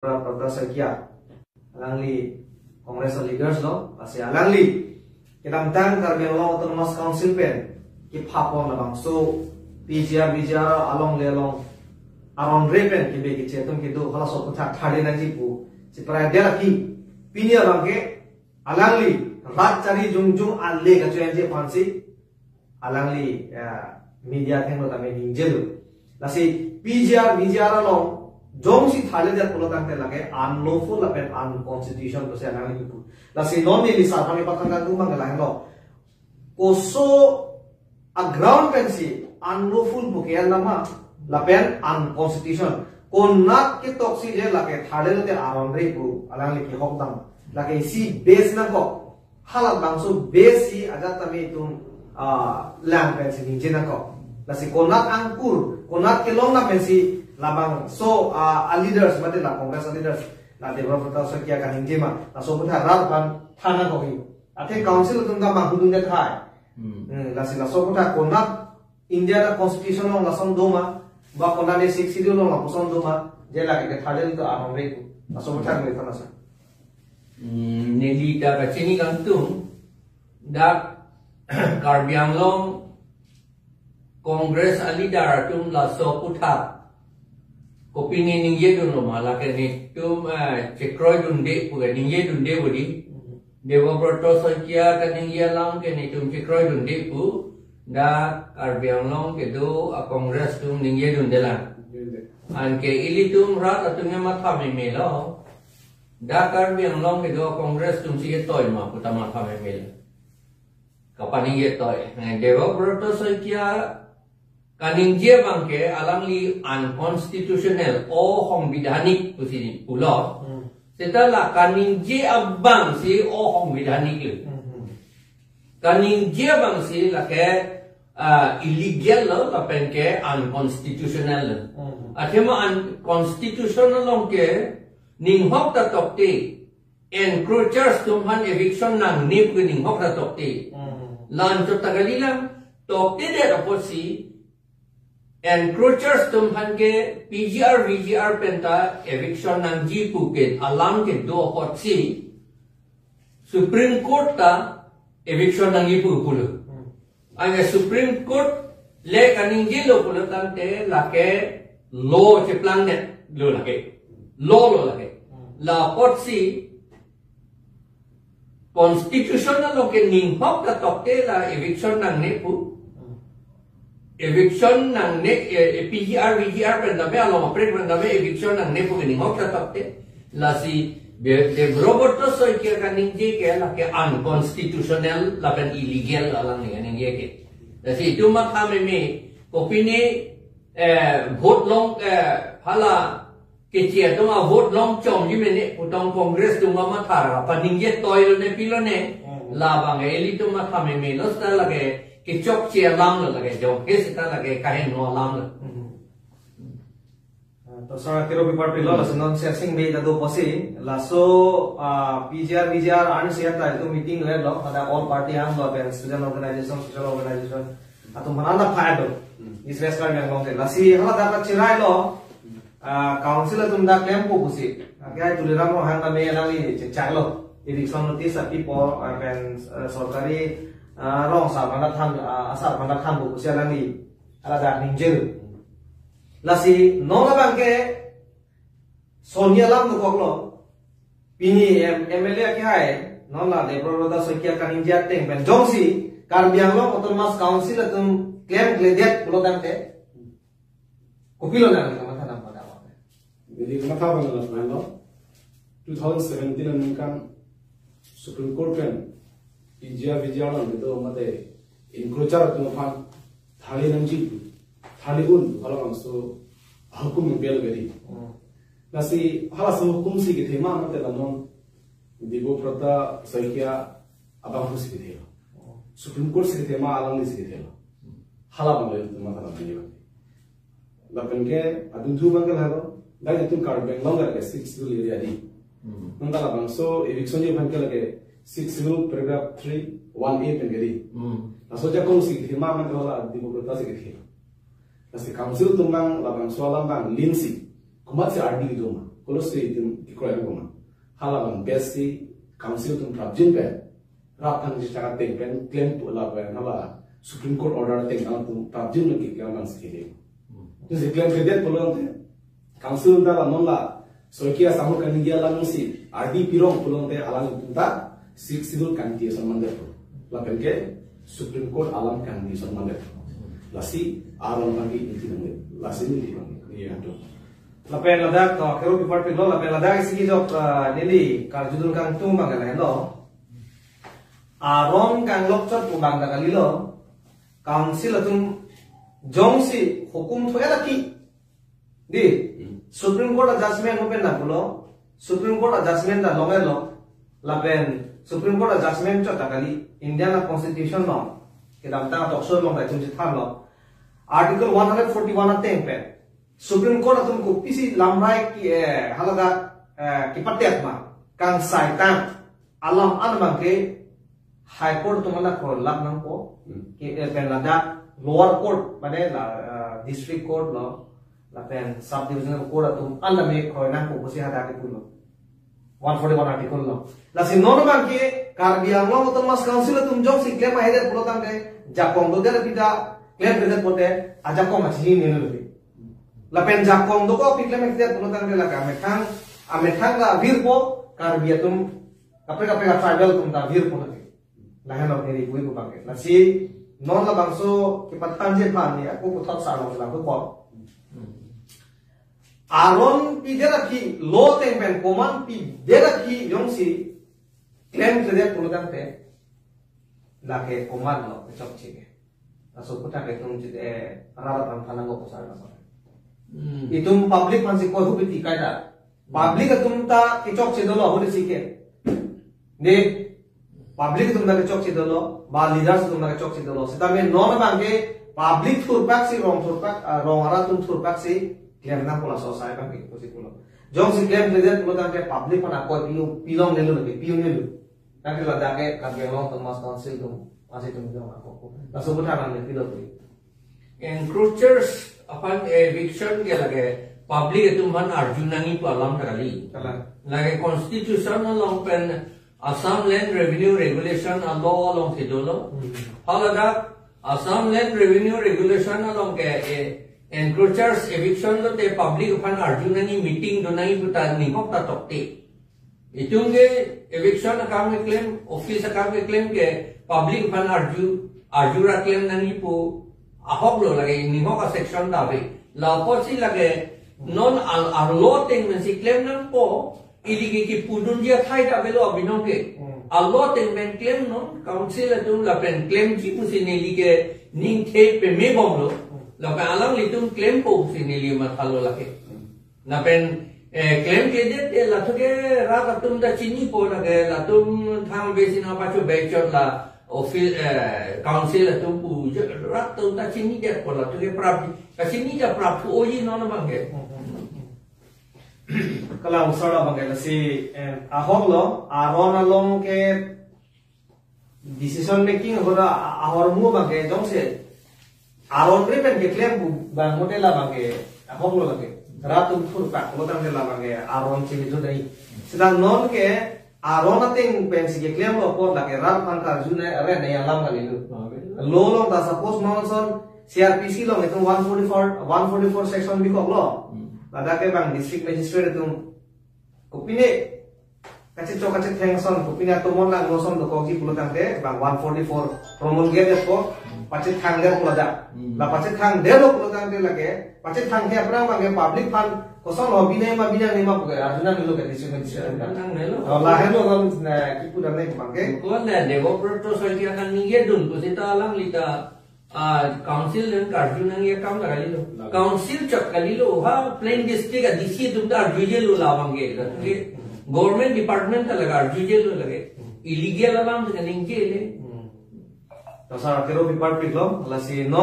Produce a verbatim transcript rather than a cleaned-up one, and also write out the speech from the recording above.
Debabrata Saikia, alangli Congress leaders lo, lasi alangli kedamtang Karbi Anglong Autonomous Council pen kepapon labangso P G R V G R along le along aron re pen kebe keche atum kedo halaso aputhak thale nangji pu si prai dia laki pini abangke alangli rat chari jongjong ale kachoyanji aphansi alangli, eh, media athengno tame ningjelo. Lasi P G R V G R along jongsi thaledetpo tangte lake unlawful lapen unconstitutional pusi alangli kipu. Lasi non neli sar aphan ipathan kangtung abang lahelo. Koso a ground pensi unlawful pu ke-en nama lapen unconstitutional. Konat ketoksi je lake thalelote aron re pu alangli kehokdam. Lake isi base nangkok. Halabangso base si ajat tame itum, ah, lang pensi ningje nangkok. Lasi konat angkur, konat kelong na pensi labangso, ah, a leaders mate la Congress a leaders, la Debabrata Saikia kaningje ma, laso aputhak rat aphan than nangkok hi. Athe council atum ta manghudunde thai. Hmm. Hmm, lasi laso aputhak konat India ta constitution along lason doma, ba konat ne Sixth Schedule along lapuson doma, je lake ke thale to aron re pu. Laso aputhak me thana sa. Hmm, neli ta kachini kangtung, dak Karbi Anglong Congress a leader atum laso aputhak kopine ningjedunlo ma, lake netum, eh, chekroidunde pu ke ningjedunde bodi. Debabrata Saikia kaningje alam ke netum chekroidunde pu, dak Karbi Anglong kedo a Congress atum ningjedunde lang. Anke ilitum rat atum ke matha memelo. Dak Karbi Anglong kedo a Congress atum si ketoi ma pu ta matha memelo. Kapaningje toi. Debabrata Saikia kaningje abangke alangli unconstitutional, osongbidhanik pusi pulo. Hmm. Seta la kaningje abangsi osongbidhanik lo. Hmm. Kaningje abangsi lake, ah, illegal lo, lapen ke unconstitutional lo. Hmm. Athema unconstitutional along ke ninghok ta tokte, encroachers atum aphan eviction nangne pu ke ninghok ta tokte. Hmm. La-anchot ta kalilang, toktedet apotsi encroachers atum aphan ke P G R V G R pen ta eviction nangji pu ke alam kedo apotsi Supreme Court ta eviction nangji pu pulo. Hmm. Anke Supreme Court le kaningjelo pulo tangte lake law cheplangdetlo lake. Law lo lake. Hmm. La apotsi constitution along ke ninghok ta tokte la eviction nangne pu. Hmm. Eviction nangne, eh, eh, P G R, V G R pen tame along aprek pen tame eviction nangne pu ke ninghok ta tokte. Lasi Be-, Debabrata Saikia kaningje ke lake unconstitutional lapen illegal alang ne kaningje ke. Lasi itum matha meme kopine, eh, vote long, eh, hala keche atum a vote longchomji mene pu tong Congress atum mathara paningje toilo ne pilo ne. Hmm. Labang ilitum matha memelo seta lake kechokche alam lo lake jok ke seta lake kaheno alam lo. Hmm. Ah, to sar kiro paper pilo, hmm, lason non sesing me ta do apotsi, laso, ah, P G R, V G R, an siya ta itum meeting le lo, ada all party hang lo, pen student organization, social organization, atum mana na phai do. Hmm. East West Karbi Anglong te. Lasi hala dak ta chirai lo, ah, council atum dak klempo pusi. Akai Tuliram Ronghang ta me nangli chechak lo. Eviction notice api po, ah, pen, eh, sorkari, ah, rong sar mana than, ah, asar mana thanpo pusi nangli. Hala dak ningje. Lasi non abangke Sonia lam dokoklo. Pini M-, M L A akehai, non la Debabrata Saikia kaningje ateng pen jongsi Karbi Anglong Autonomous Council atum klemkledet pulo tangte, kopilo nangli kamatha nang pada awak? Jadi kamatha pada awak lo, two thousand seventeen aningkan Supreme Court pen P G R, V G R along kedo mate encroacher atum aphan thale nangji, thale un, halabangso hukum yang biar gadi. Hmm. Lasi halaso hukum si kethema mate la non Debabrata Saikia abang si kethelo. Hmm. Supreme Court si kethema, alangli si kethelo. Halabang le tema tala nangji. Lapen ke adun thu abangke lahelo, dak itum Karbi Anglong ke Sixth Schedule area di. Hmm. Nang ta labangso eviction ji abangke lake Sixth Schedule paragraph three one A pen ke di. Hmm. Laso ajakong si kethema abangke hala Debabrata si kethelo. Lasi council atum abang labangso alam abang linsi, komatsi ardi kedo ma. Policy itum kekroi boma. Hala abang best si council atum prapjin pen, rat aphan chechak ateng pen claim pu lapen hala Supreme Court order ateng alangtum prapjin lo keklem abang si kele. Itum si claim kedet pulote, council ta la non la Saraikeila Samhor Kaningje alam si R D pirong pulote alangtum ta Sixth Schedule kanti ason mandet. Lapen ke Supreme Court alam kanti ason mandet. Lasi aron lagi inti nang. Lasi neli bang. Iya, tuh. Lapen ladak to kero department lo, lapen ladak isi kejok, eh, neli karjudun kangtung bang lahenlo. Aron kanglok chot pu bang ta kalilo. Council atum jongsi hukum thu-et laki. Di, Hmm. Supreme Court a judgment open na pulo. Supreme Court a judgment ta longelo. Lapen Supreme Court a judgment chot ta kali, Indian a constitution lo. Kedamtang a talk show along ta itum chethanlo. Article one hundred forty-one ateng pen Supreme Court atum kopisi lamrai ke, eh, haladak, eh, kepatet ma, kangsaitang alam an abang ke High Court atum an kroilap nangpo. Hmm. Ke, eh, pen ladak lower court, mane la, eh, district court lo, lapen sub divisional court atum an tame kroi nangpo pusi hadak kepulo. One forty-one article lo. Lasi non abang ke Karbi Anglong Autonomous Council atum jongsi claim ahedet pulo tangte, jakong dodet aphi ta claim kedet pote, ajakong achinine lo. Lapen jakong dokok aphi claim kedet pulo tangte, lake amethang, amethang ta virpo, Karbi atum, kaprek kaprek tribal atum ta virpo lake. Lahenlo neli pu-i pu bang ke. Lasi non labangso kepathanji aphan ni ako puthot sa along labangso po. Aron pidet aphi, law ateng pen command pidet aphi jongsi claim kedet pulo tangte, lake command lo kechokche ke. Laso aphuthak itum chit, eh, rat aphan phanang ko pusar na so. Hmm. Itum public aphan si koi hupi ti kaita. Public atum ta kechokche dolo, ahut isi ke. Ne, public atum ta kechokche dolo, ba leaders atum ta kechokche dolo. Sitame non abang ke public thurpak si, rong thurpak, ah, rong arat atum thurpak si claim nangpo laso asai abang ke pusi pulo. Jongsi claim kedet pulo tangte public aphan akoi piu, pilongnelo lake, piunelo. Tangte ladak ke Karbi Anglong Autonomous Council atum, masih atum dong ako. Laso aphuthak nang pilo pu. Encroachers aphan eviction ke lake public atum aphan arju nangji pu alam ta kali. Kalang. Lake constitution along pen Assam Land Revenue Regulation a law along si dolo. Hmm. Haladak Assam Land Revenue Regulation along ke, eh, encroachers eviction lote public aphan arju nangji, meeting do nangji pu ta ninghok ta tokte. Itum ke eviction akam keklem, office akam keklem ke public aphan arju, arju ra klem nangji pu ahok lo lake, ninghok a section ta ave. La apotsi lake non al, arlo ateng pen si klem nangpo, ili ke kipudunji athai ta avelo abinong ke. Hmm. Arlo ateng pen klemnon, council atum lapen klemji pusi neli ke ningthe peme bomlo. Hmm. Lapen alanglitum klempo pusi neli mathalo lake. Hmm. Lapen, eh, klem kedet, eh, latum ke rat atum ta chinipo lake, latum thang besi nangpacho bechot la office, eh, council atum pu je rat atum ta chinidetpo, latum ke prap, kachini ja prap pu oji non abang ke. Kalang usar abang ke lasi, eh, ahok lo, aron along ke decision making ahora ahormu abang ke jongsi aron ri pen keklem pu bang mote labang ke ahok lo lake. Rat atum thurpak lo tangte labang ke aron chini jodai. Sedang non ke aron ateng pen si keklem lo apot lake rat aphan karju nai are nai alam kalilo. Law along ta suppose non ason C R P C along itum one forty-four, one forty-four section bikok lo. Hmm. Ladak ke bang district magistrate atum kopine kachechok kachetheng ason, kopine atomon langno ason dokokji pulo tangte, bang one forty-four promulgate ko, pachethangdet pulo ladak. Hmm. La pachethangdetlo pulo tangte lake, pachethangthe aphrang abang ke public aphan koson lo, binai ma binai ma pu ke arju nangnelo ke district magistrate atum ta. Nangnelo. Oh, lahenlo kan, eh, kipu damnai abang ke. Ko na Debabrata Saikia nangningjedun pusita alangli ta, ah, council nangkarju nangji akam ta kalilo. Lalu. Council chot kalilo, ha, plain district a D C atum ta arjujelo labang ke, lake. Hmm. Government department ta lake arjujelo lake. Hmm. Illegal alam ta kaningjele. Hmm. To sar kero department lo, lasi non